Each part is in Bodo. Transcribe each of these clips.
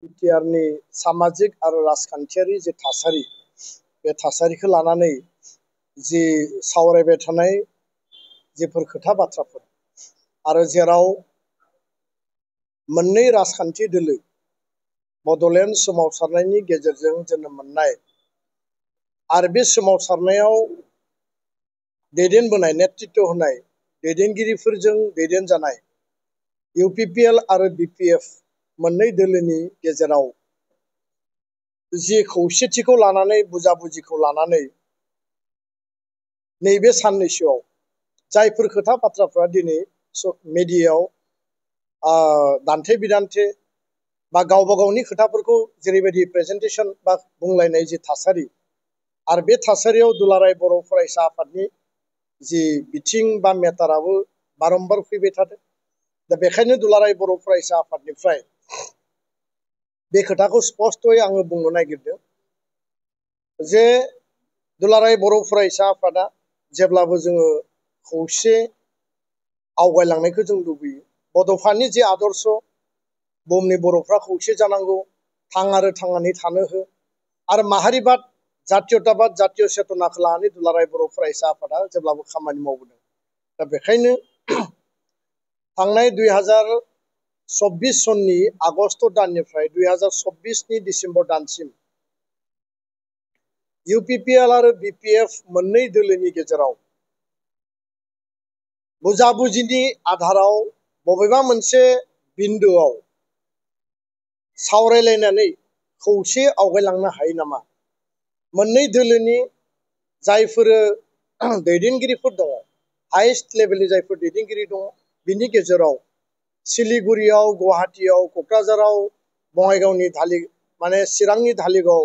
बिटिआरनि सामाजिक आरो राजखान्थियारि जे थासारि बे थासारिखौ लानानै जि सावरायबाय थानाय जेफोर खोथा बाथ्राफोर आरो जेराव मोननै राजखान्थि दोलो बड'लेण्ड सोमावसारनायनि गेजेरजों जोनोम मोननाय आरो बे सोमावसारनायाव दैदेनबोनाय नेतृत्व होनाय दैदेनगिरिफोरजों दैदेनजानाय इउपिपिएल आरो बिपिएफ मोननै दोलोनि गेजेराव जि खौसेथिखौ लानानै बुजाबुजिखौ लानानै नैबे साननैसोआव जायफोर खोथा बाथ्राफ्रा दिनै मिडियायाव दान्थे बिदान्थे बा गावबा गावनि खोथाफोरखौ जेरैबायदि प्रेजेन्टेसन बा बुंलायनाय जि थासारि आरो बे थासारियाव दुलाराय बर' फरायसा आफादनि जि बिथिं बा मेटाराबो बारम्बार फैबाय थादों। दा बेखायनो दुलाराय बर' फरायसा आफादनिफ्राय बे खोथाखौ स्पष्टयै आङो बुंनो नागिरदों जे दुलाराय बर' फरायसा आफादा जेब्लाबो जोङो खौसे आवगायलांनायखौ जों लुबैयो। बड'फानि जे आदर्श बुहुमनि बर'फ्रा खौसे जानांगौ, थां आरो थांनानै थानो हो आरो माहारिबाद जातीयताबाद जातीय चेतनाखौ लानानै दुलाराय बर' फरायसा आफादा जेब्लाबो खामानि मावबोदों। दा बेखायनो थांनाय 2024 सननि आगस्ट दाननिफ्राय 2024नि डिसेम्बर दानसिम इउपिपिएल आरो बिपिएफ मोननै दोलोनि गेजेराव बुजाबुजिनि आधाराव बबेबा मोनसे बिन्दोआव सावरायलायनानै खौसे आवगायलांनो हायो नामा? मोननै दोलोनि जायफोर दैदेनगिरिफोर दङ, हाइस्ट लेभेलनि जायफोर दैदेनगिरि दङ, बिनि गेजेराव सिलिगुरियाव, गुवाहाटीयाव, क'क्राझाराव, बङाइगावनि चिरांनि धालिगाव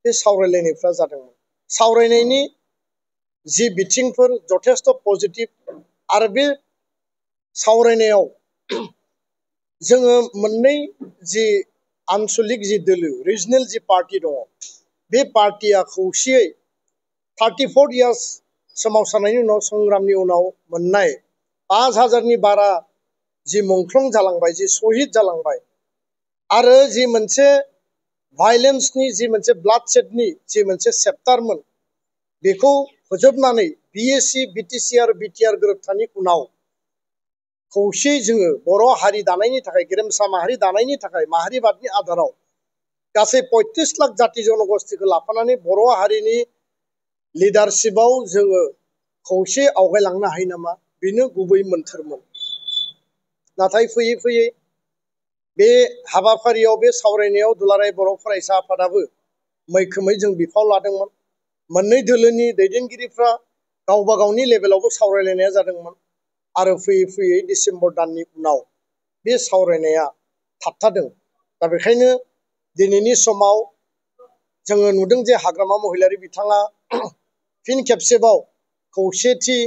बे सावरायलायनायफ्रा जादोंमोन। सावरायनायनि जि बिथिंफोर जथेस्थ' पजिटिभ आरो बे सावरायनायाव जोङो मोननै जि आनसलिक जि दोलो रिजनेल जि पार्टी दङ, बे पार्टीया खौसेयै 34 इयार्स सोमावसारनायनि उनाव संग्रामनि उनाव मोननाय 5000नि बारा जि मुंख्लं जालांबाय, जि शहीद जालांबाय आरो जि मोनसे भायलेन्सनि जि मोनसे ब्लाडशेडनि जि मोनसे चेप्टारमोन, बेखौ फोजोबनानै बिएसि बिटिसि आरो बिटिआर गोरोबथानि उनाव खौसेयै जोङो बर' हारि दानायनि थाखाय, गेरेमसा माहारि दानायनि थाखाय माहारिबादनि आधाराव गासै 35 लाख जाति जनगोष्ठीखौ लाफानानै बर' हारिनि लिडारशिपआव जोङो खौसे आवगायलांनो हायो नामा? बेनो गुबै मोन्थोरमोन। नाथाय फैयै फैयै बे हाबाफारियाव, बे सावरायनायाव दुलाराय बर' फरायसा आफादाबो मैखोमै जों बिफाव लादोंमोन। मोननै दोलोनि दैदेनगिरिफ्रा गावबा गावनि लेभेलावबो सावरायलायनाया जादोंमोन आरो फैयै फैयै डिसेम्बर दाननि उनाव बे सावरायनाया थाबथादों। दा बेखायनो दिनैनि समाव जोङो नुदों जे हाग्रामा महिलारि बिथाङा फिन खेबसेबाव खौसेथि,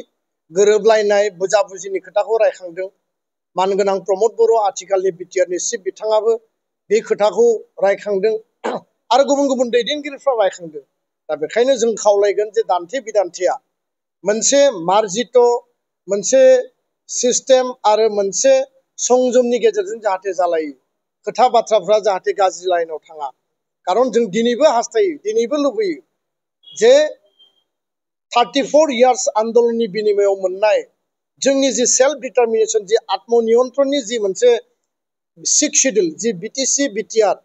गोरोबलायनाय, बुजाबुजिनि खोथाखौ रायखांदों। मानगोनां प्रमद बर' आथिखालनि बिटिआरनि चिफ बिथाङाबो बे खोथाखौ रायखांदों आरो गुबुन गुबुन दैदेनगिरिफ्रा रायखांदों। दा बेखायनो जों खावलायगोन जे दान्थे बिदान्थेया मोनसे मार्जित मोनसे सिस्टेम आरो मोनसे संजमनि गेजेरजों जाहाथे जालायो, खोथा बाथ्राफ्रा जाहाथे गाज्रि लाइनाव थाङा। खारन जों दिनैबो हास्थायो, दिनैबो लुबैयो जे 34 इयार्स आन्दलननि बिनिमयाव मोननाय जोंनि जि सेल्फ डिटारमिनेसन, जि आत्मनियन्त्रणनि जि मोनसे 6 शिड्युल, जि बिटिसि बिटिआर,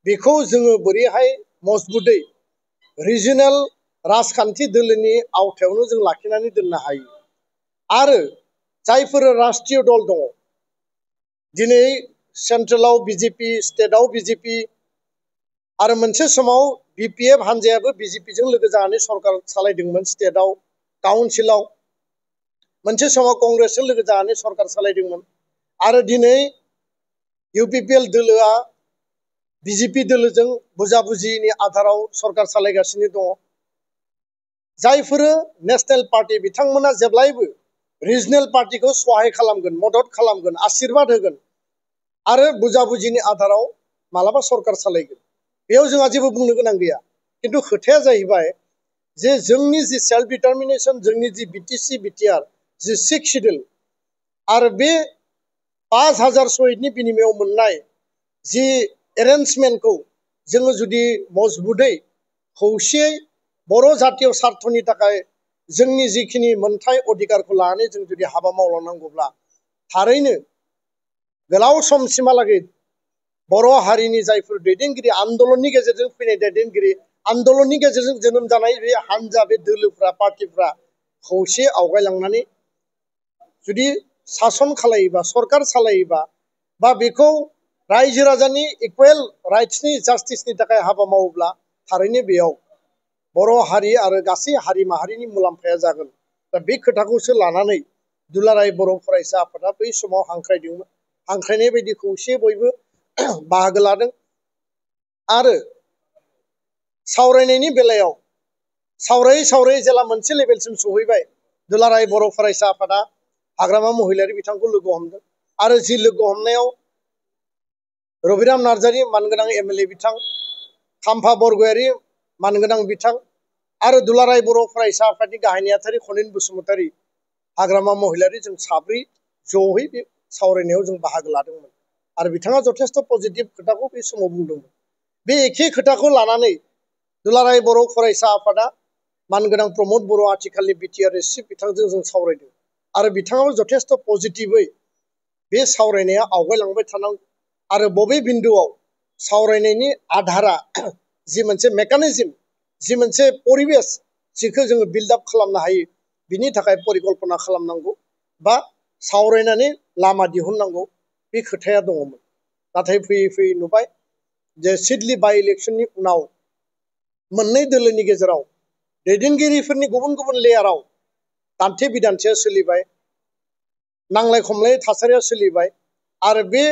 बेखौ जोङो बोरैहाय मजबुतै रिजनेल राजखान्थि दोलोनि आवथायावनो जों लाखिनानै दोननो हायो। आरो जायफोर राष्ट्रीय दल दङ, दिनै सेन्ट्रेलाव बिजेपि, स्टेटआव बिजेपि आरो मोनसे समाव बिपिएफ हान्जायाबो बिजेपिजों लोगो जानानै सरकार सालायदोंमोन स्टेटआव, काउन्सिलाव। मोनसे समाव कंग्रेसजों लोगो जानानै सरकार सालायदोंमोन आरो दिनै इउपिपिएल दोलोआ बिजेपि दोलोजों बुजाबुजिनि आधाराव सरकार सालायगासिनो दङ। जायफोर नेशनेल पार्टी बिथांमोना जेब्लायबो रिजनेल पार्टीखौ सहाय खालामगोन, मदद खालामगोन, आशीर्बाद होगोन आरो बुजाबुजिनि आधाराव मालाबा सरकार सालायगोन। बेयाव जोंहा जेबो बुंनो गोनां गैया। किन्तु खोथाया जाहैबाय जे जोंनि जि सेल्फ डिटारमिनेसन, जोंनि जि बिटिसि बिटिआर जि 6 शिड्युल आरो बे 5000 शहीदनि बिनिमयाव मोननाय जि एरेन्जमेन्टखौ जोङो जुदि मजबुतै खौसेयै बर' जातीय सार्थनि थाखाय जोंनि जिखिनि मोनथाय अधिकारखौ लानानै जों जुदि हाबा मावलांनांगौब्ला थारैनो गोलाव समसिमहालागै बर' हारिनि जायफोर दैदेनगिरि आन्दलननि गेजेरजों फैनाय दैदेनगिरि आन्दलननि गेजेरजों जोनोम जानाय बे हान्जा बे दोलोफ्रा पार्टिफ्रा खौसे आवगायलांनानै जुदि सासन खालायोबा सरकार सालायोबा बा बेखौ रायजो राजानि इकुवेल राइट्सनि जास्टिसनि थाखाय हाबा मावोब्ला थारैनो बेयाव बर' हारि आरो गासै हारि माहारिनि मुलाम्फाया जागोन। दा बे खोथाखौसो लानानै दुलाराय बर' फरायसा आफादा बै समाव हांख्रायदोंमोन। हांख्रायनाय बायदि खौसे बयबो बाहागो लादों आरो सावरायनायनि बेलायाव सावरायै सावरायै जेला मोनसे लेभेलसिम सहैबाय दुलाराय बर' फरायसा आफादा हाग्रामा महिलारि बिथांखौ लोगो हमदों आरो जि लोगो हमनायाव रबिराम नार्जारि मानगोनां एमएलए बिथां खाम्फा बरगयारि मानगोनां बिथां आरो दुलाराय बर' फरायसा आफादनि गाहाय नेहाथारि खनिन बसुमतारि हाग्रामा महिलारि जों साब्रै जयै बे सावरायनायाव जों बाहागो लादोंमोन आरो बिथाङा जथेस्थ' पजिटिभ खोथाखौ बे समाव बुंदोंमोन। बे एखे खोथाखौ लानानै दुलाराय बर' फरायसा आफादा मानगोनां प्रमद बर' आथिखालनि बिटिआर चिफ बिथांजों जों सावरायदों आरो बिथाङाबो जथेस्थ' पजिटिभै बे आवगायलांबाय थानांगौ आरो बबे बिन्दुआव सावरायनायनि आधारा जि मोनसे मेकानिजम जि मोनसे परिबेस जिखौ जोङो बिल्डआप खालामनो हायो बिनि थाखाय परिकल्पना खालामनांगौ बा सावरायनानै लामा दिहुननांगौ बे खोथाया दङमोन। नाथाय फैयै फैयै नुबाय जे सिडली बाइ इलेक्सननि उनाव मोननै दोलोनि गेजेराव दैदेनगिरिफोरनि गुबुन गुबुन लेयाराव दान्थे बिदान्थेया सोलिबाय, नांलाय खमलाय थासारिया सोलिबाय आरो बे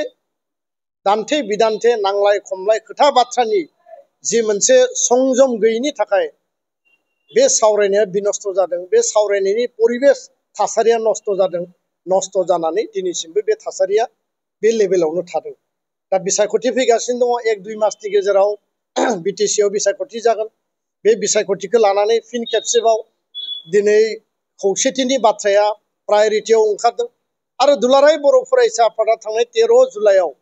दान्थे बिदान्थे नांलाय खमलाय खोथा बाथ्रानि जि मोनसे संजम गैयैनि थाखाय बे सावरायनाया बिनस्थ' जादों। बे सावरायनायनि परिबेस थासारिया नस्थ' जादों। नस्थ' जानानै दिनैसिमबो बे थासारिया बे लेभेलावनो थादों। दा बिसायख'थि फैगासिनो दङ। 1-2 मासनि गेजेराव बिटिसिआव बिसायख'थि जागोन। बे बिसायख'थिखौ लानानै फिन खेबसेबाव दिनै खौसेथिनि बाथ्राया प्रायरिटियाव ओंखारदों आरो दुलाराय बर' फरायसा आफादा थांनाय 13 जुलाइआव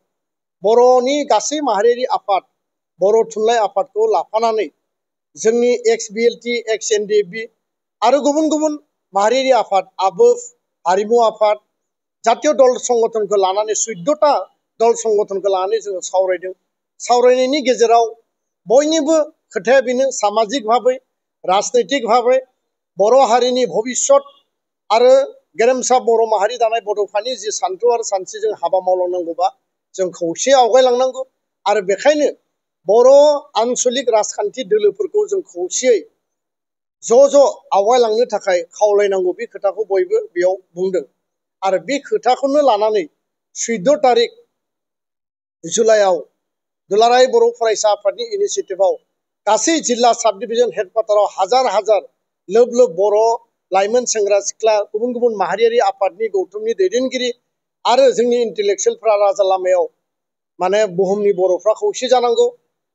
बर'नि गासै माहारियारि आफाद बर' थुनलाइ आफादखौ लाफानानै जोंनि एक्स-बिएलटि, एक्स-एनडिएफबि आरो गुबुन गुबुन माहारियारि आफाद आबोफ हारिमु आफाद जातीय दल संगठनखौ लानानै 14टा दल संगठनखौ लानानै जोङो सावरायदों। सावरायनायनि गेजेराव बयनिबो खोथाया बेनो सामाजिक भाबै राजनैतिक भाबै बर' हारिनि भबिष्यत आरो गेरेमसा बर' माहारि दानाय बड'फानि जि सान्थौ आरो सानस्रिजों हाबा मावलांनांगौबा जों खौसे आवगायलांनांगौ आरो बेखायनो बर' आन्सलिक राजखान्थि दोलोफोरखौ जों खौसेयै ज' आवगायलांनो थाखाय खावलायनांगौ बे खोथाखौ बयबो बेयाव बुंदों आरो बे खोथाखौनो लानानै 14 तारिख जुलाइआव दुलाराय बर' फरायसा आफादनि इनिसियेटिभआव गासै जिल्ला साब डिभिजन हेडक्वार्टाराव हाजार हाजार लोब लोब बर' लाइमोन सेंग्रा सिख्ला गुबुन गुबुन माहारियारि आफादनि गौथुमनि दैदेनगिरि आरो जोंनि इन्टेलेक्सुयेलफ्रा राजा लामायाव माने बुहुमनि बर'फ्रा खौसे जानांगौ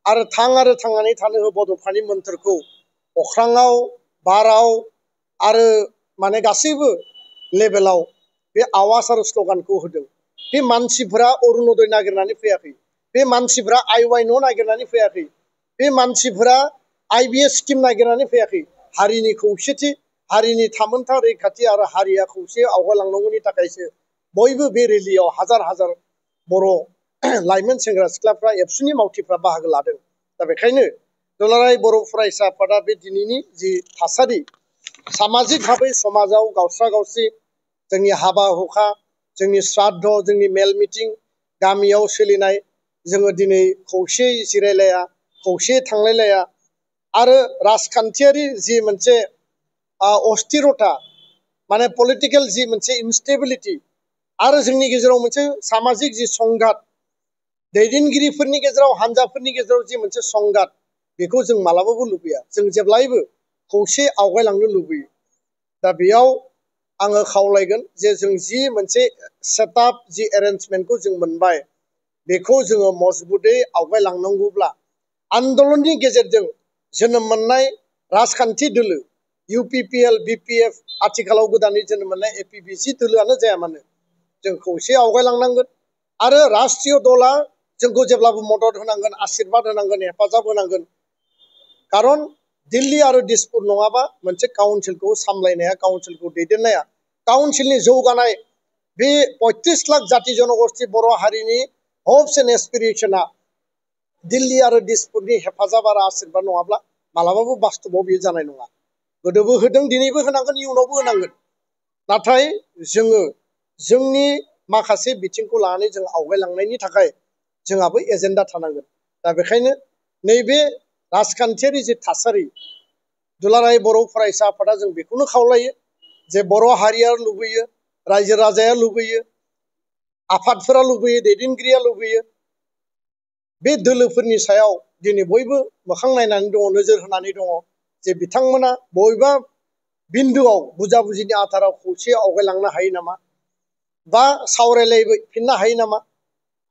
आरो थांनानै थानो हो बड'फानि मोन्थोरखौ अख्राङाव बाराव आरो माने गासैबो लेभेलाव बे आवाज आरो स्ल'गानखौ होदों। बे मानसिफोरा अरुणोदय नागिरनानै फैयाखै। बे मानसिफोरा आइवाइ न' नागिरनानै फैयाखै। बे मानसिफोरा आइबिएस स्किम नागिरनानै फैयाखै। हारिनि खौसेथि हारिनि थामोनथा रैखाथि आरो हारिया खौसे आवगायलांनांगौनि थाखायसो बयबो बे रेलियाव हाजार हाजार बर' लाइमोन सेंग्रा सिख्लाफ्रा एबसुनि मावथिफ्रा बाहागो लादों। दा बेखायनो दुलाराय बर' फरायसा आफादा बे दिनैनि जि थासारि सामाजिक भाबै समाजाव गावस्रा गावस्रि जोंनि हाबा हुखा जोंनि श्राद्ध जोंनि मेल मिटिं गामियाव सोलिनाय जोङो दिनै खौसेयै जिरायलाया खौसेयै थांलायलाया आरो राजखान्थियारि जि मोनसे अस्थिरता माने पलिटिकेल जि मोनसे इनस्टेबिलिटि आरो जोंनि गेजेराव मोनसे सामाजिक जि संघात दैदेनगिरिफोरनि गेजेराव हान्जाफोरनि गेजेराव जि मोनसे संघात बेखौ जों मालाबाबो लुबैया। जों जेब्लायबो खौसे आवगायलांनो लुबैयो। दा बेयाव आङो खावलायगोन जे जों जि मोनसे सेटआप जि एरेन्जमेन्टखौ जों मोनबाय बेखौ जोङो मजबुतै आवगायलांनांगौब्ला आन्दलननि गेजेरजों जोनोम मोननाय राजखान्थि दोलो इउपिपिएल बिपिएफ आथिखालाव गोदानै जोनोम मोननाय एपिबिसि दोलोआनो जाया मानो जों खौसे आवगायलांनांगोन आरो राष्ट्रीय दला जोंखौ जेब्लाबो मदद होनांगोन, आशीर्बाद होनांगोन, हेफाजाब होनांगोन। खारन दिल्ली आरो दिसपुर नङाबा मोनसे काउन्सिलखौ सामलायनाया, काउन्सिलखौ दैदेननाया, काउन्सिलनि जौगानाय बे 35 लाख जाति जनगोष्ठी बर' हारिनि हप्स एन्ड एसपिरेशना दिल्ली आरो दिसपुरनि हेफाजाब आरो आशीर्बाद नङाब्ला मालाबाबो बास्तबाव बियो जानाय नङा। गोदोबो होदों, दिनैबो होनांगोन, इयुनावबो होनांगोन। नाथाय जोङो जोंनि माखासे बिथिंखौ लानानै जों आवगायलांनायनि थाखाय जोंहाबो एजेन्डा थानांगोन। दा बेखायनो नैबे राजखान्थियारि जे थासारि, दुलाराय बर' फरायसा आफादा जों बेखौनो खावलायो जे बर' हारिया लुबैयो, रायजो राजाया लुबैयो, आफादफोरा लुबैयो, दैदेनगिरिया लुबैयो, बे दोलोफोरनि सायाव दिनै बयबो मोखां नायनानै दङ, नोजोर होनानै दङ जे बिथांमोना बबेबा बिन्दुआव बुजाबुजिनि आधाराव खौसे आवगायलांनो हायो नामा, बा सावरायलायफिननो हायो नामा,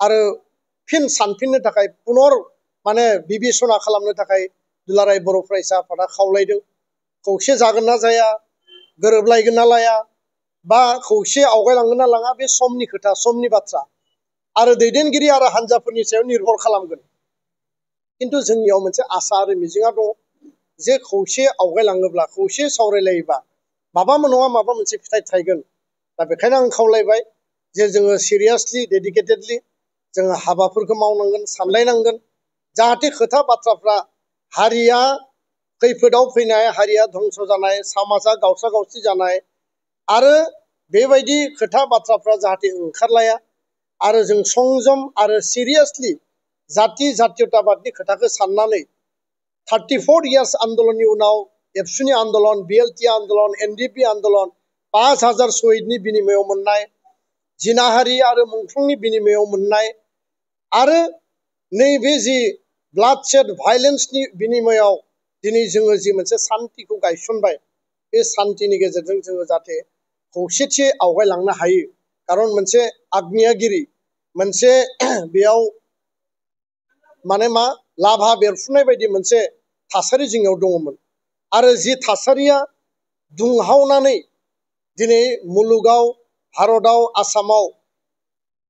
आरो फिन सानफिननो थाखाय पुनर बिबेसना खालामनो थाखाय दुलाराय बर' फरायसा आफादा खावलायदों। खौसे जागोन ना जाया, गोरोबलायगोन ना लाया, बा खौसे आवगायलांगोन ना लाङा, बे समनि खोथा, समनि बाथ्रा आरो दैदेनगिरि आरो हान्जाफोरनि सायाव निर्भर खालामगोन। खिन्थु जोंनियाव मोनसे आसा आरो मिजिंआ दङ जे खौसे आवगायलाङोब्ला, खौसे सावरायलायोबा माबा नङा माबा मोनसे फिथाइ थायगोन। दा बेखायनो आं खावलायबाय जे जोङो सिरियासलि, डेडिकेटेडलि जोङो हाबाफोरखौ मावनांगोन, सानलायनांगोन, जाहाथे खोथा बाथ्राफ्रा हारिया खैफोदाव फैनाय, हारिया धंस जानाय, समाजा गावस्रा गावस्रि जानाय आरो बेबायदि खोथा बाथ्राफ्रा जाहाथे ओंखारलाया, आरो जों संजम आरो सिरियासलि जाति जातीयताबादनि खोथाखौ साननानै 34 इयार्स आन्दोलननि उनाव एबसुनि आन्दोलन, बिएलटि आन्दोलन, एनडिपि आन्दोलन, 5000 शहीदनि बिनिमयाव मोननाय, जिनाहारि आरो मुंख्लंनि बिनिमयाव मोननाय, आरो नैबे जि ब्लाडशेड भायलेन्सनि बिनिमयाव दिनै जोङो जि मोनसे सान्तिखौ गायसनबाय, बे सान्तिनि गेजेरजों जोङो जाहाथे खौसेथियै आवगायलांनो हायो। खारन मोनसे आग्नेयागिरि, मोनसे बेयाव लाभा बेरफ्रुनाय बायदि मोनसे थासारि जोंनियाव दङमोन। आरो जि थासारिया दुंहावनानै दिनै मुलुगाव, भारताव, आसामाव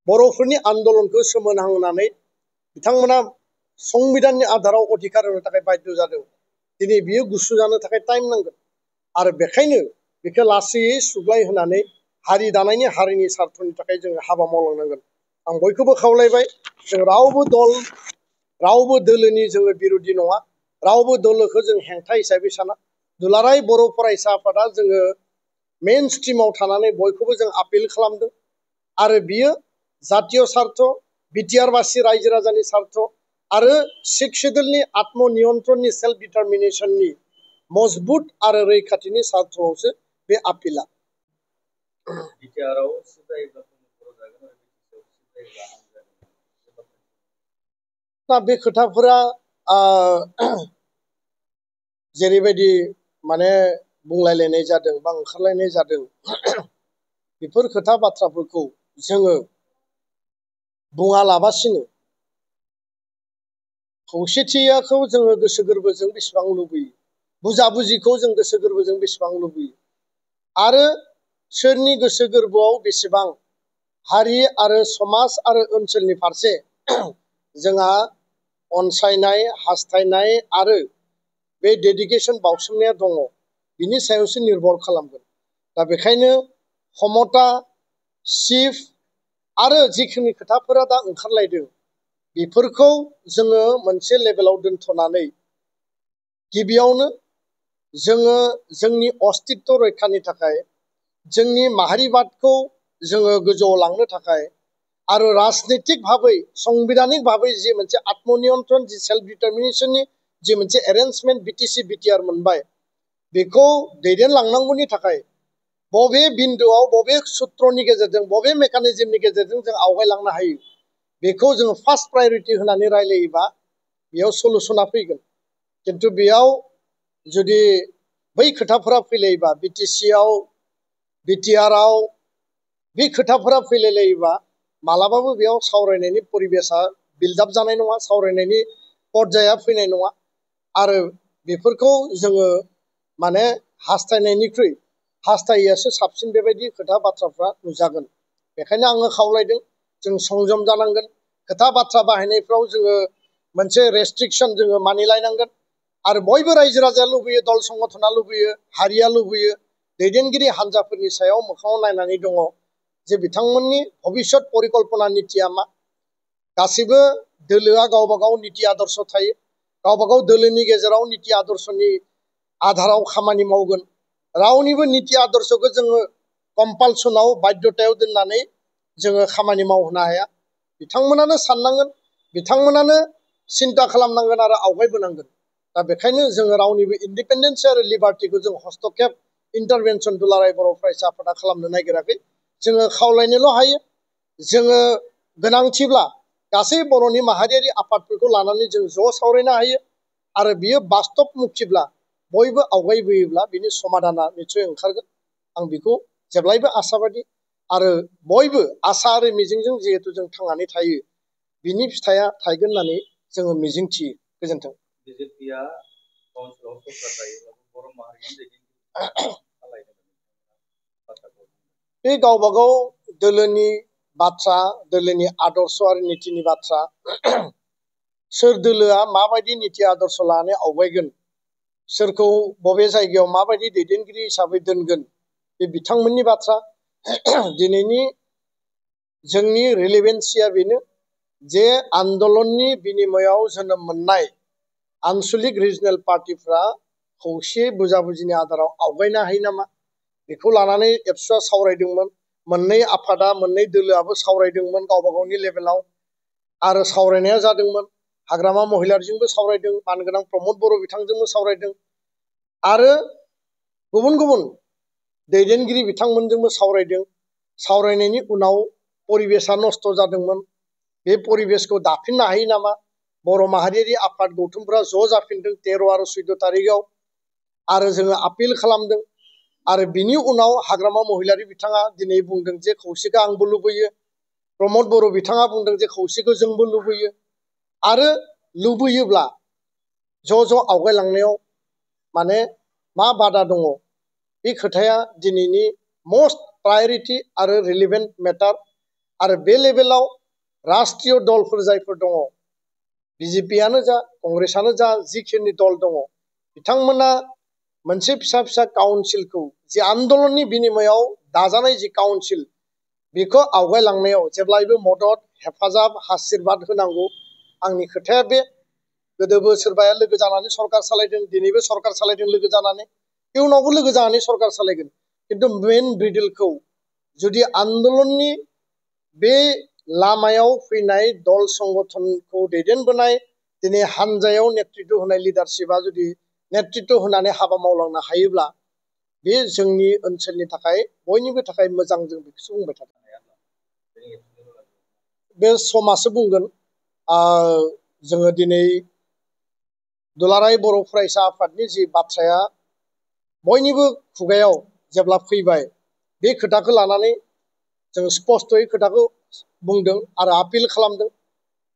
बर'फोरनि आन्दोलनखौ सोमोनांहोनानै बिथांमोना संबिधाननि आधाराव अधिकार होनो थाखाय बाध्य जादों। दिनै बियो गुसु जानो थाखाय टाइम नांगोन। आरो बेखायनो बेखौ लासैयै सुग्लाय होनानै हारि दानायनि, हारिनि सार्थनि थाखाय जोङो हाबा मावलांनांगोन। आं बयखौबो खावलायबाय, जों रावबो दल, रावबो दोलोनि जोङो बिर'धि नङा, रावबो दोलोखौ जों हेंथा हिसाबै साना। दुलाराय बर' फरायसा आफादा जोङो मेइन स्ट्रिमाव थानानै बयखौबो जों आपिल खालामदों। आरो बियो जातीय सार्थ, बिटिआरबासि रायजो राजानि सार्थ आरो 6 शेड्युलनि आत्मनियन्त्रणनि, सेल्फ डिटारमिनेसननि मजबुत आरो रैखाथिनि सार्थआवसो बे आपिला। दा बे खोथाफोरा जेरैबायदि बुंलायलायनाय जादों बा ओंखारलायनाय जादों, बेफोर खोथा बाथ्राफोरखौ जोङो बुङालाबासिनो खौसेथिखौ जोङो गोसो गोरबोजों बेसेबां लुबैयो, बुजाबुजिखौ जों गोसो गोरबोजों बेसेबां लुबैयो, आरो सोरनि गोसो गोरबोआव बेसेबां हारि आरो समाज आरो ओनसोलनि फारसे जोंहा अनसायनाय, हास्थायनाय आरो बे डेडिकेसन बावसोमनाया दङ, बिनि सायावसो निर्भर खालामगोन। दा बेखायनो क्षमता, शिफ आरो जिखिनि खोथाफोरा दा ओंखारलायदों, बेफोरखौ जोङो मोनसे लेभेलाव दोनथ'नानै गिबियावनो जोङो जोंनि अस्तित्व रैखानि थाखाय, जोंनि माहारिबादखौ जोङो गोजौआव लांनो थाखाय, आरो राजनितिक भाबै, संबिधानिक भाबै जि मोनसे आत्मनियन्त्रण, जि सेल्फ डिटारमिनेसननि जि मोनसे एरेन्जमेन्ट बिटिसि बिटिआर मोनबाय, बेखौ दैदेनलांनांगौनि थाखाय बबे बिन्दुआव, बबे सुत्रनि गेजेरजों, बबे मेकानिजमनि गेजेरजों जों आवगायलांनो हायो, बेखौ जोङो फार्स्ट प्रायरिटि होनानै रायलायोबा बेयाव सलुसना फैगोन। खिन्थु बेयाव जुदि बै खोथाफोरा फैलायोबा, बिटिसिआव, बिटिआरआव बे खोथाफोरा फैलायलायोबा मालाबाबो बेयाव सावरायनायनि परिबेसा बिल्डआप जानाय नङा, सावरायनायनि पर्जाया फैनाय नङा। आरो बेफोरखौ जोङो हास्थायनायनिख्रुइ हास्थायैयासो साबसिन बेबायदि खोथा बाथ्राफ्रा नुजागोन। बेखायनो आङो खावलायदों, जों संजम जानांगोन, खोथा बाथ्रा बाहायनायफ्राव जोङो मोनसे रेस्ट्रिक्सन जोङो मानिलायनांगोन आरो बयबो रायजो राजाया लुबैयो दल संगठना लुबैयो हारिया लुबैयो दैदेनगिरि हान्जाफोरनि सायाव मोखाङाव नायनानै दङ जे बिथांमोननि भबिष्यत परिकल्पना नीतिया मा गासिबो दोलोआ गावबा गाव नीति आदर्श थायो गावबा गाव दोलोनि गेजेराव नीति आदर्शनि आधाराव खामानि मावगोन रावनिबो नीति आदर्शखौ जोङो कम्पालसनाव बाध्यतायाव दोननानै जोङो खामानि मावहोनो हाया बिथांमोनानो साननांगोन बिथांमोनानो सिन्ता खालामनांगोन आरो आवगायबोनांगोन दा बेखायनो जोङो रावनिबो इन्डिपेन्डेन्स आरो लिबार्टिखौ जों हस्तक्षेप इन्टारभेनसन दुलाराय बर' फरायसा आफादा खालामनो नागिराखै जोङो खावलायनोल' हायो जोङो गोनांथिब्ला गासै बर'नि माहारियारि आफादफोरखौ लानानै जों ज' सावरायनो हायो आरो बियो बास्तब मुक्तिब्ला बयबो आवगायबोयोब्ला बिनि समाधाना निस्सय ओंखारगोन आं बेखौ जेब्लायबो आसाबादि आरो बयबो आसा आरो मिजिंजों जिहेतु जों थांनानै थायो बिनि फिथाइया थायगोन होननानै जोङो मिजिंथियो गोजोन्थों बिजेपिआ काउन्सिलाव सरकार थायोब्लाबो बर' माहारिनि बे गावबा गाव दोलोनि बाथ्रा दोलोनि आदर्श आरो नीतिनि बाथ्रा सोर दोलोआ माबायदि नीति आदर्श लानानै आवगायगोन सोरखौ बबे जायगायाव माबायदि दैदेनगिरि हिसाबै दोनगोन बे बिथांमोननि बाथ्रा दिनैनि जोंनि रिलेभेन्सिया बेनो जे आन्दलननि बिनिमयाव जोनोम मोननाय आनसलिक रिजनेल पार्टिफ्रा खौसेयै बुजाबुजिनि आधाराव आवगायनो हायो नामा बेखौ लानानै एबसुआ सावरायदोंमोन मोननै आफादा मोननै दोलोआबो सावरायदोंमोन गावबा गावनि लेभेलाव आरो सावरायनाया जादोंमोन हाग्रामा महिलारिजोंबो सावरायदों मानगोनां प्रमद बर' बिथांजोंबो सावरायदों आरो गुबुन गुबुन दैदेनगिरि बिथांमोनजोंबो सावरायदों सावरायनायनि उनाव परिबेसा नस्थ' जादोंमोन बे परिबेसखौ दाफिननो हायो नामा बर' माहारियारि आफाद गौथुमफ्रा ज' जाफिनदों 13 आरो 14 तारिखआव आरो जोङो आपिल खालामदों आरो बिनि उनाव हाग्रामा महिलारि बिथाङा दिनै बुंदों जे खौसेखौ आंबो लुबैयो प्रमद बर' बिथाङा बुंदों जे खौसेखौ जोंबो लुबैयो आरो लुबैयोब्ला ज' ज' आवगायलांनायाव माने मा बादा दङ बे खोथाया दिनैनि मस्ट प्रायरिटि आरो रिलेभेन्ट मेटार आरो बे लेभेलाव राष्ट्रीय दलफोर जायफोर दङ बिजेपियानो जा कंग्रेसानो जा जिखिनि दल दङ बिथांमोना मोनसे फिसा फिसा काउन्सिलखौ जे आन्दलननि बिनिमयाव दाजानाय जि काउन्सिल बेखौ आवगायलांनायाव जेब्लायबो मदद हेफाजाब आशीर्बाद होनांगौ आंनि खोथाया बे गोदोबो सोरबाया लोगो जानानै सरकार सालायदों दिनैबो सरकार सालायदों लोगो जानानै इयुनावबो लोगो जानानै सरकार सालायगोन किन्तु मेन ब्रिडिलखौ जुदि आन्दलननि बे लामायाव फैनाय दल संगठनखौ दैदेनबोनाय दिनै हानजायाव नेतृत्व होनाय लिडारशिपआ जुदि नेतृत्व होनानै हाबा मावलांनो हायोब्ला बे जोंनि ओनसोलनि थाखाय बयनिबो थाखाय मोजां जों बेखौसो बुंबाय थादों बे समासो बुंगोन जोङो दिनै दुलाराय बर' फरायसा आफादनि जि बाथ्राया बयनिबो खुगायाव जेब्ला फैबाय बे खोथाखौ लानानै जों स्पष्टयै खोथाखौ बुंदों आरो आपिल खालामदों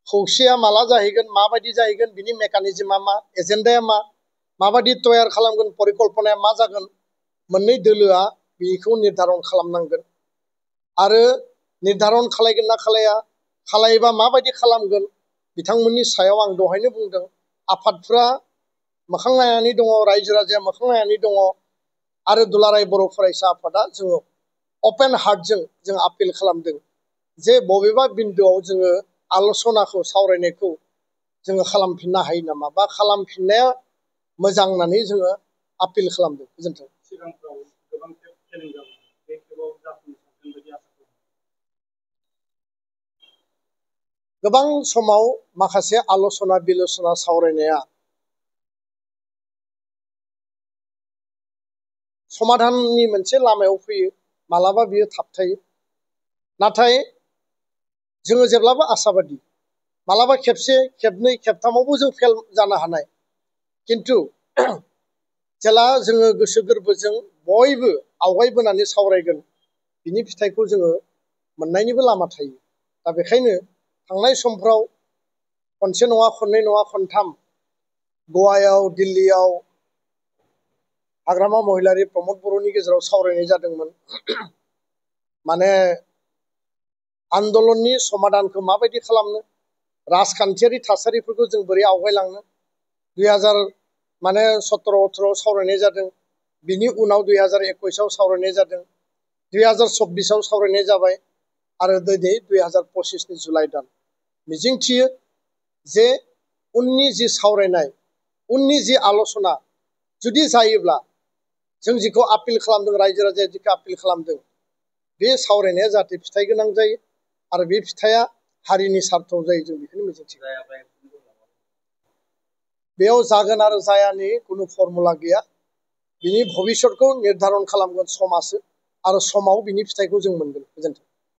खौसेया माला जाहैगोन माबायदि जाहैगोन बिनि मेकानिजमा मा एजेन्डाया मा माबायदि तयार खालामगोन परिकल्पनाया मा जागोन मोननै दोलोआ बेखौ निर्धारन खालामनांगोन आरो निर्धारन खालायगोन ना खालाया खालायोबा माबायदि खालामगोन बिथांमोननि सायाव आं दहायनो बुंदों आफादफ्रा मोखां नायनानै दङ रायजो राजाया मोखां नायनानै दङ आरो दुलाराय बर' फरायसा आफादा जोङो अपेन हार्टजों जों आपिल खालामदों जे बबेबा बिन्दोआव जोङो आल'सनाखौ सावरायनायखौ जोङो खालामफिननो हायो नामा बा खालामफिननाया मोजां होननानै जोङो आपिल खालामदों गोजोन्थों गोबां समाव माखासे आल'सना बिल'सना सावरायनाया समाधाननि मोनसे लामायाव फैयो मालाबा बियो थाबथायो नाथाय जोङो जेब्लाबो आसाबादि मालाबा खेबसे खेबनै खेबथामावबो जों फेल जानो हानाय किन्तु जेला जोङो गोसो गोरबोजों बयबो आवगायबोनानै सावरायगोन बिनि फिथाइखौ जोङो मोननायनिबो लामा थायो दा बेखायनो थांनाय समफ्राव खनसे नङा खननै नङा खनथाम गवायाव दिल्लीयाव हाग्रामा महिलारि प्रमद बर'नि गेजेराव सावरायनाय जादोंमोन माने आन्दलननि समाधानखौ माबायदि खालामनो राजखान्थियारि थासारिफोरखौ जों बोरै आवगायलांनो 2017-18 सावरायनाय जादों। बिनि उनाव 2021 सावरायनाय जादों। 2024 सावरायनाय जाबाय आरो दिनै 2025 जुलाइ दान। मिजिंथियो जे उननि जि सावरायनाय, उननि जि आल'सना जुदि जायोब्ला जों जिखौ आपिल खालामदों, रायजो राजाया जिखौ आपिल खालामदों, बे सावरायनाया जाहाथे फिथाइ गोनां जायो आरो बे फिथाइया हारिनि सार्थाव जायो, जों बेखौनो मिजिंथियो। बेयाव जागोन आरो जायानि कुनु फर्मुला गैया। बिनि भबिष्यतखौ निर्धारन खालामगोन समाजो आरो समाव बिनि फिथाइखौ जों मोनगोन। गोजोन्थों।